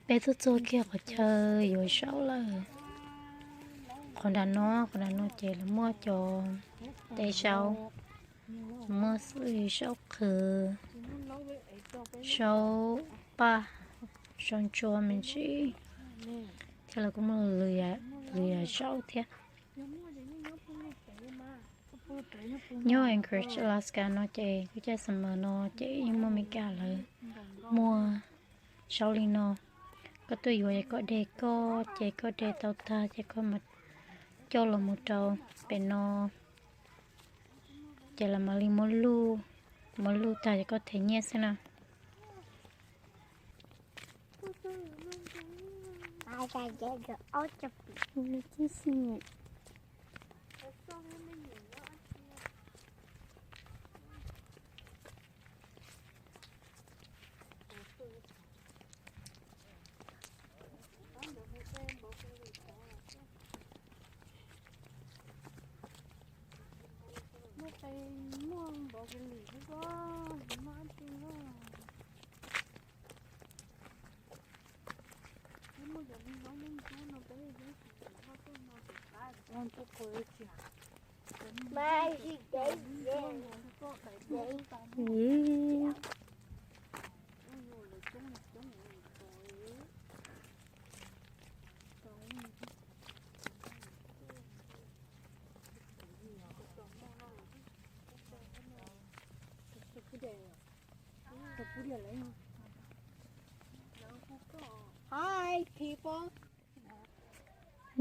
Peb tuaj txog kiag qhov chaw yuav zaub lawm. Qhov nram no, qhov nram no ces lawv muaj cov teb zaub, muaj xwb zaub qhwv, zaub paj, zaub ntsuab me ntsis, thiab lawv kuj muaj lwm yam zaub thiab. Nyob Anchorage, Alaska no ces lub caij summer no ces yeej muaj Meskas lawv muaj zaub li no. Koj tuaj yuav ces koj de koj, ces koj de tau tag ces koj mam coj los mus rau pem no, ces lawv mam li muab luj, muab luj tag ces koj them nyiaj xwb na. Muaj qe, muaj npov ke lim xwb, muaj ab tsi na. Peb muaj cov me zaub me ntsuab no peb yeej tsis noj tuaj no ces qab ua ntsub qus tsis. Hi people.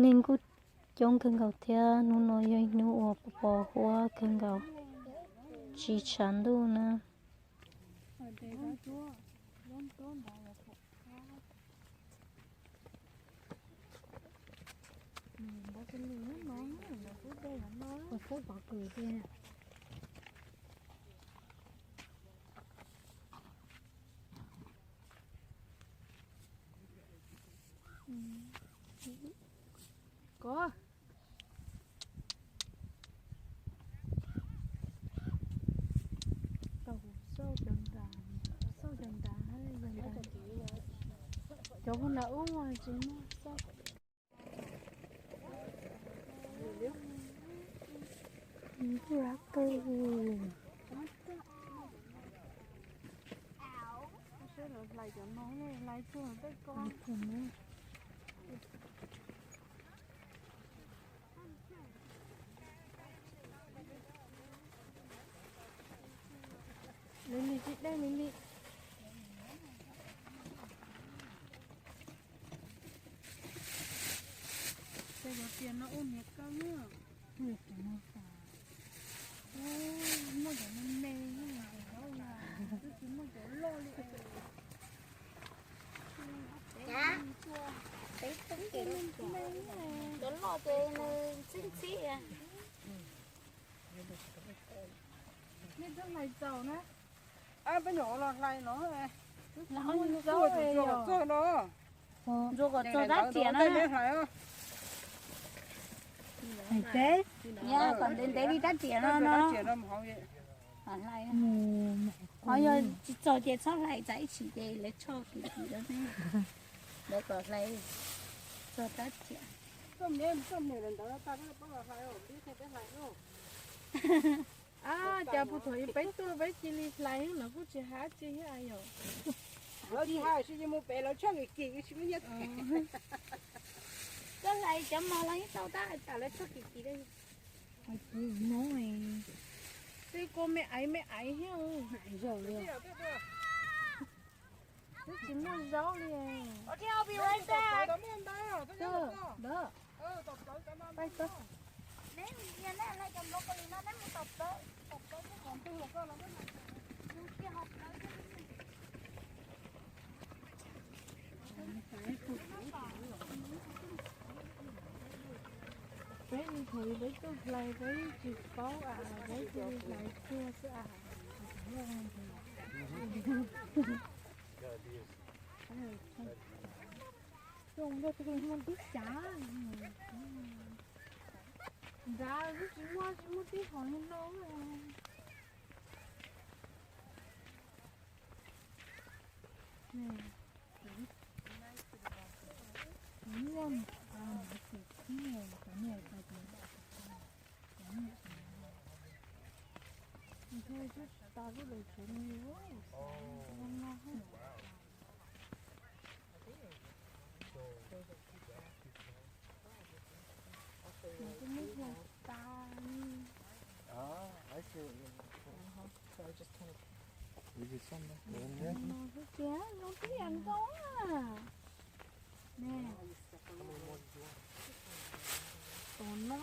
Neeg kuj coob kawg nkaus thiab, hnub no yog ib hnub uas pos huab kawg nkaus, tsis tshav ntuj na. Kov. Tau kuv xauj cov nrad, xauj cov nrad, cov pug nrad ub tsis muaj xauj. Ntuj lab kawg. Seb lawv hlais cov no, hlais tsuag tej ko. Lawv li tsis dej li li. Ces cov tias no ua niam kawg na. Muaj cov me me, twb tsis muaj cov loj li. Cov loj ces nws ntxhib ntxhib. Nej twb hlais txaus na. Peb nyuam los hlais no. Txog no. Ntsuas kom txog rab riam no. Kom ntev ntev li rab riam no no. Ho yog tsis txog ces txhob hlais, tsam ib chim ces lawv tshoj kim kim rau ne. Lawv kom hlais txog rab riam. Cas puag thaum peb tuaj peb cia li hlais lawv kuj tsis hais tsi thiab yom. Lawv tsis hais, tsis mus pem lawv tshoj kim kim tsis muaj nyiaj. Koj hlais cov mos los yeej tau tab tsam lawv tshoj kim kim li. Twb kua me aiv me aiv thiab. Twb tsis muaj zaub li. Peb li thaum peb tuaj hlais peb tsis paub as, peb cia li hlais tsuag xwb as. Zoo nkauj tib cav. Nrad twb tsis muaj, tsis muaj tib hom li no. Ah, I see what you're looking for. So I just kind of, you do something. Nws thiab zoo tib yam nkaus a. Nè, tus no.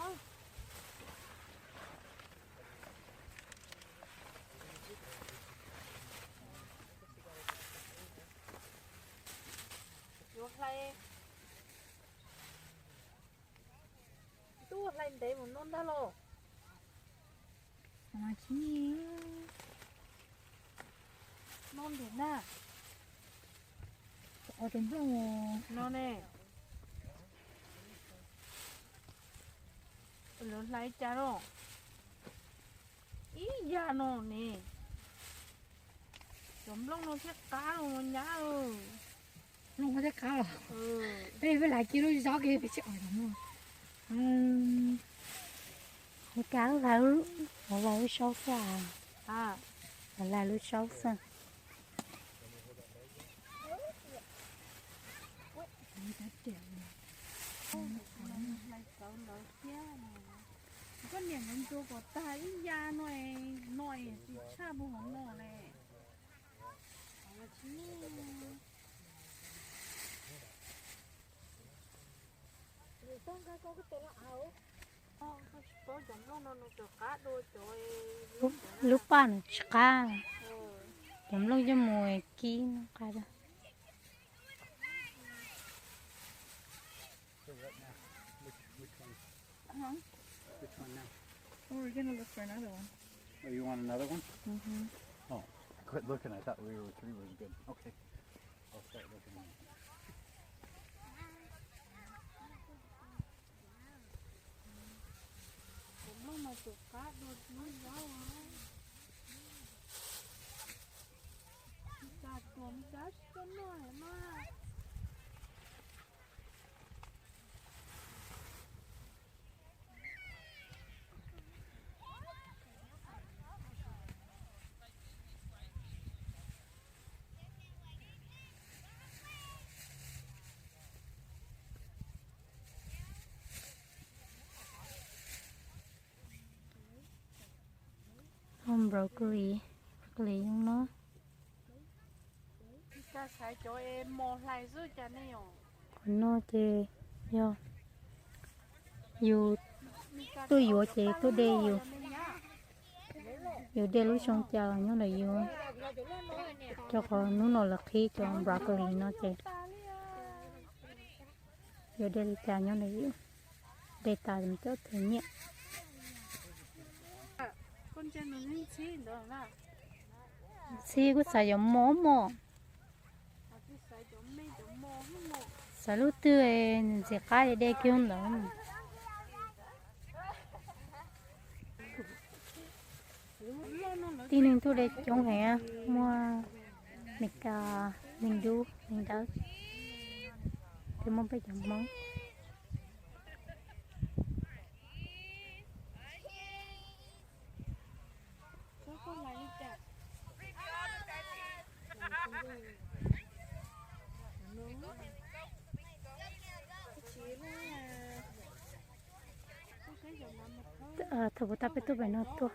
Yuav hlais, tub hlais ntev mus no ntag los. Mas tsis no ntim na. Ov, tus nplooj no ne. Lawv hlais cas los ib yam no ne. Cov nplooj no thiab qab los nyab. Nplooj no thiab qab los. Peb peb hlais kiag lub zob kiag peb tsis ov cov nplooj. Hlais kiag hlais lub, hlais lub saub xwb. Hlais lub saub xwb. Koj niam nkawd ntxuag kom tag ib ya no, no tsis tshaj mus hauv no ne. Lub paj nws tsis qab, cov nplooj coj mus kib no qab. Huh? Which, which one? Which one now? Oh, we're gonna look for another one. Oh, you want another one? Mm-hmm. Oh, I quit looking. I thought we were, three was good. Okay. I'll start looking. Cov nplooj mas tus qab dua lub zaub. Cas tuam cas tsis tau noj mas. Ho broccoli, broccoli zoo no. Qhov no ces yog yus tuaj yuav ces tuaj de yus, yus de lub xyoo cas los nyob ntawm yus, rau qhov hnub no lawv qhib cov broccoli no ces yus de li cas nyob ntawm yus, de tas cov thwm nyiaj. Ntxhib kuj xav yuav mos mos. Xav lub twg ntxim qab de kiag ntawd. Tib neeg tuaj de coob heev, muaj Meskas, neeg dub neeg dawb, thiab muaj peb cov Hmoob. Thaum puas tas peb tuaj pem no tuaj.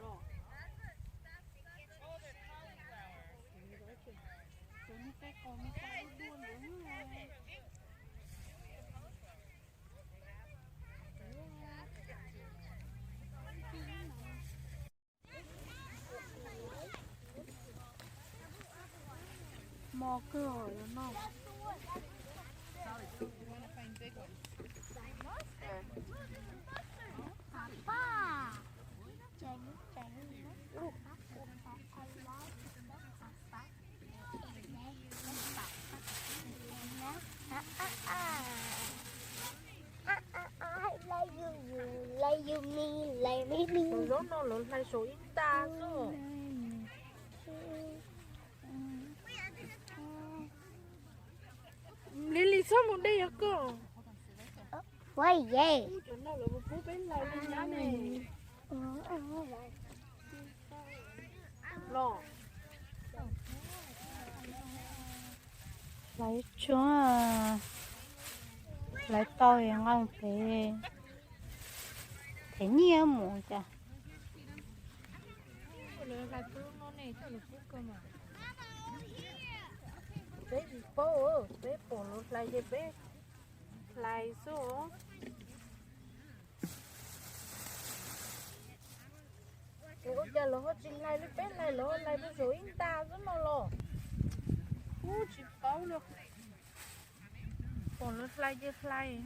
Mos kawg no. Lili txhob mus de yog koj. Ua ye. Lawv tsuag, lawv tau nqaij pem, them nyiaj mus cas. Peb tsis paub, peb pom lawv hlais ces peb hlais xwb. Ua cas lawv ho tsis hlais li peb hlais, lawv ho hlais rau saum ib nta xwb no los? Kuv tsis paub li. Pom lawv hlais ces hlais.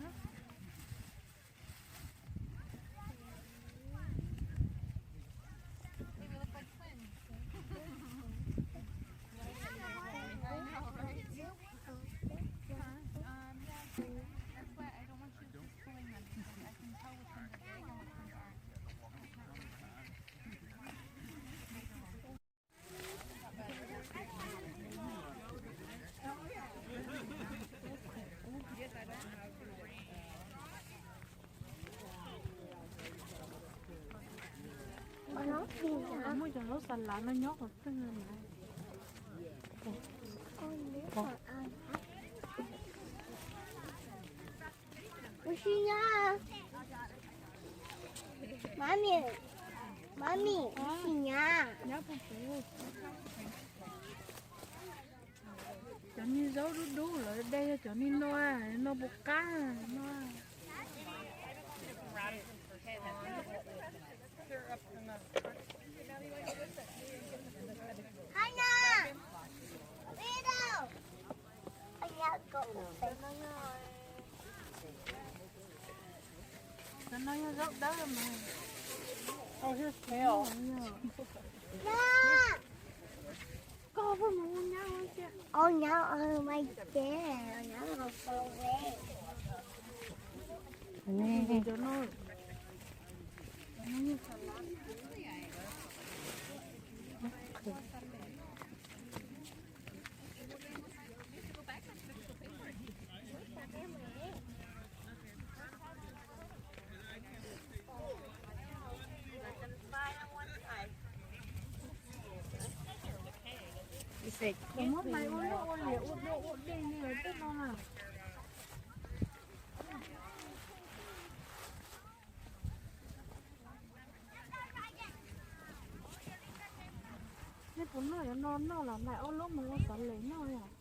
Muaj cov zaub xas lav no nyob qhov twg na? Ua si nyob. Mami, mami, ua si nyob. Cov niag zaub dub dub lawv de yog cov niag no, no puas qab no? Cov no yog zaub dawb mas. Koj pheej mus ua nyab ua ntsia. Ua nyab ua mas ces ua nyab ua pau ve. Cov no, cov no yog xas lav. Kuv muab hlais ua luaj ua liam ua dua ua dig li lawm tej no na. Nej puas noj cov no, noj los hlais ob lub mus ua xov les noj os.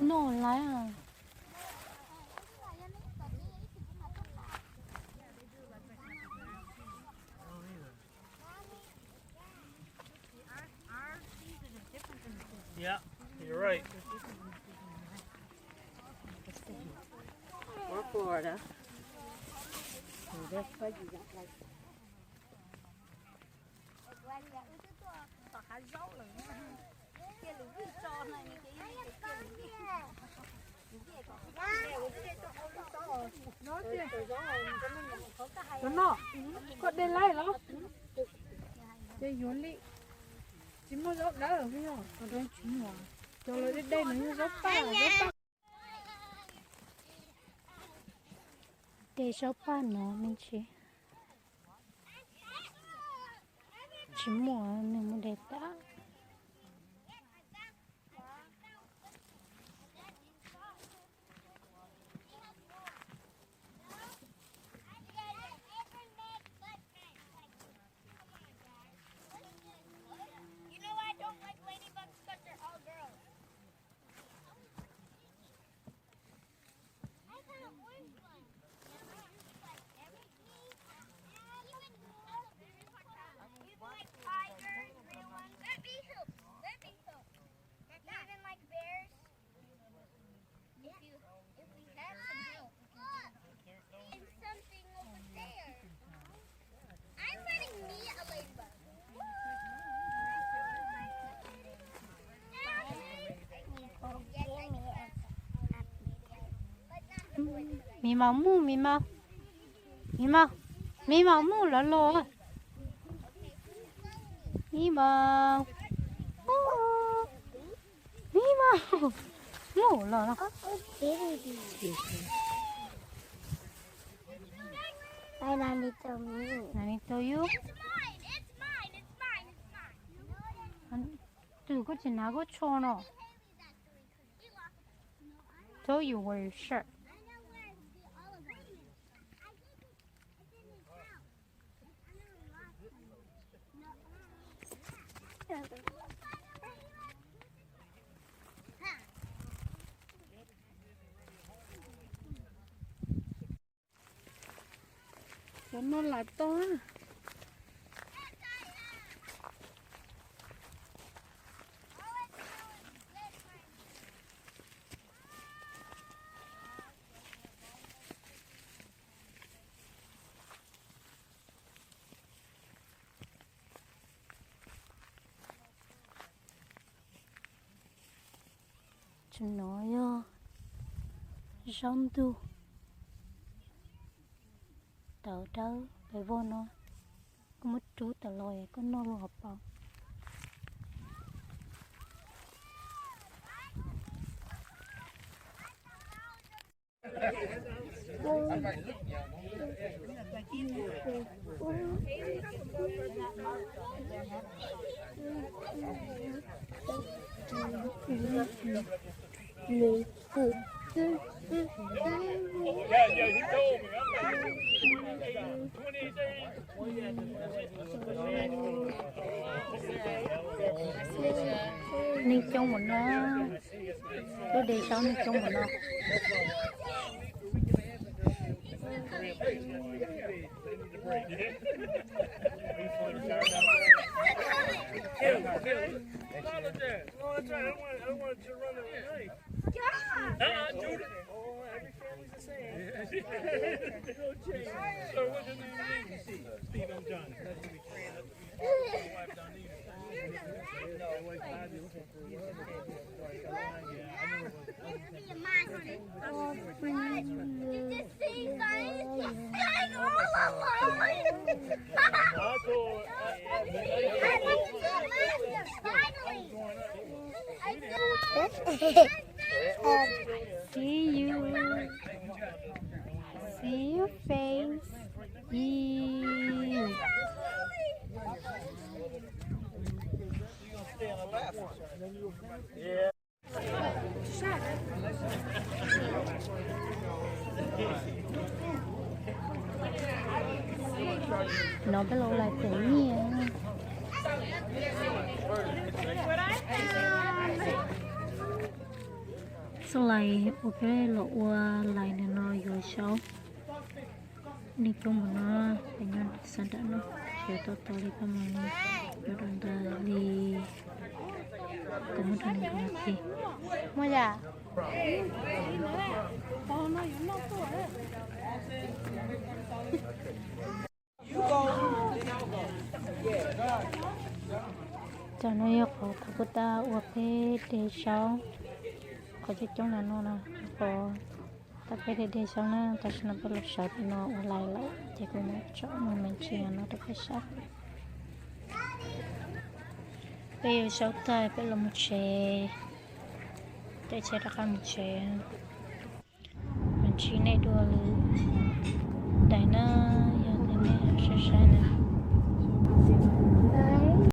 Noj lawm. Yeah, you're right. We're Florida. Cov no, koj de laib los? Ces yuav li, tsis muaj zaub dawb li os, cov lawv de de no yog zaub paj, zaub paj. De zaub paj no me ntsis. Tsis muaj nws mus de tag. Miv Maus mus, Miv Maus, Miv Maus, Miv Maus mus los los, Miv Maus, Miv Maus mus los no. Nice to meet you. Twb koj tsis hnav koj tsho no. Told you wear your shirt. Cov no lam tau. Tsis no yog zaub ntug tawv dawb pem voj no. Koj muab rub tawm los koj noj los hov paus. Neeg coob npaum no, lub de saub neeg coob npaum no. See you. See your face. Ew. No peb los lais pem nyiaj. Txoj lais uas peb los ua lais ntawm no yuav saub. Neeg coob npaum no, peb nyob sab nram no, xyov tau tau li pab mas nyob rau ntawd li, kom muab rau neeg nkaum nas this. Muaj yam. Cov no yog qhov kuv tab ua peb de saub, qhov coob coob no no na, qhov tab peb de de saub na, tam sim no peb los sawv pem no ua lais lawm ces kuv mam tsom mus me ntsis no rau peb saib. Peb yuav saub tag peb los mus tsev, caij tsheb rov qab mus tsev. Mam ntsib nej dua lwm daim na, yog tias nej saib saib na.